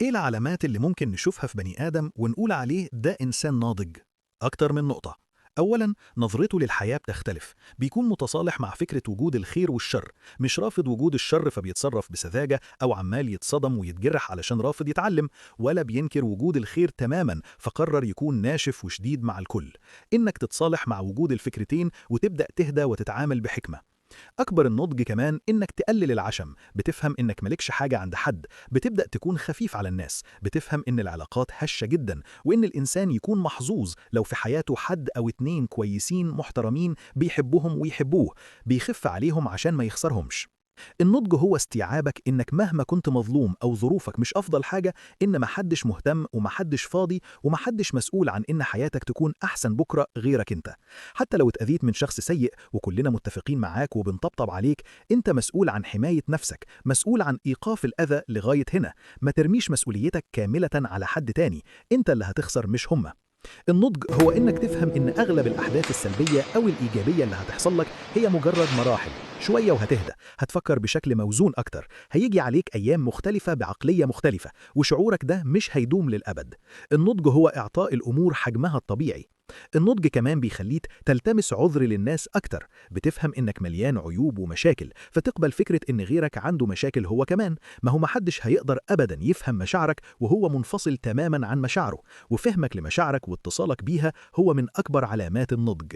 إيه العلامات اللي ممكن نشوفها في بني آدم ونقول عليه ده إنسان ناضج؟ أكتر من نقطة. أولاً، نظرته للحياة بتختلف، بيكون متصالح مع فكرة وجود الخير والشر، مش رافض وجود الشر فبيتصرف بسذاجة أو عمال يتصدم ويتجرح علشان رافض يتعلم، ولا بينكر وجود الخير تماماً فقرر يكون ناشف وشديد مع الكل. إنك تتصالح مع وجود الفكرتين وتبدأ تهدى وتتعامل بحكمة. أكبر النضج كمان إنك تقلل العشم، بتفهم إنك مالكش حاجة عند حد، بتبدأ تكون خفيف على الناس، بتفهم إن العلاقات هشة جدا، وإن الإنسان يكون محظوظ لو في حياته حد أو اتنين كويسين محترمين بيحبهم ويحبوه، بيخف عليهم عشان ما يخسرهمش. النضج هو استيعابك إنك مهما كنت مظلوم أو ظروفك مش أفضل حاجة، إن محدش مهتم ومحدش فاضي ومحدش مسؤول عن إن حياتك تكون أحسن بكرة غيرك أنت. حتى لو اتأذيت من شخص سيء وكلنا متفقين معاك وبنطبطب عليك، أنت مسؤول عن حماية نفسك، مسؤول عن إيقاف الأذى لغاية هنا. ما ترميش مسؤوليتك كاملة على حد تاني، أنت اللي هتخسر مش هما. النضج هو إنك تفهم إن أغلب الأحداث السلبية أو الإيجابية اللي هتحصل لك هي مجرد مراحل، شوية وهتهدى، هتفكر بشكل موزون أكتر، هيجي عليك أيام مختلفة بعقلية مختلفة، وشعورك ده مش هيدوم للأبد. النضج هو إعطاء الأمور حجمها الطبيعي. النضج كمان بيخليك تلتمس عذر للناس أكتر، بتفهم إنك مليان عيوب ومشاكل، فتقبل فكرة إن غيرك عنده مشاكل هو كمان، ما هو محدش هيقدر أبدا يفهم مشاعرك وهو منفصل تماما عن مشاعره، وفهمك لمشاعرك واتصالك بيها هو من أكبر علامات النضج.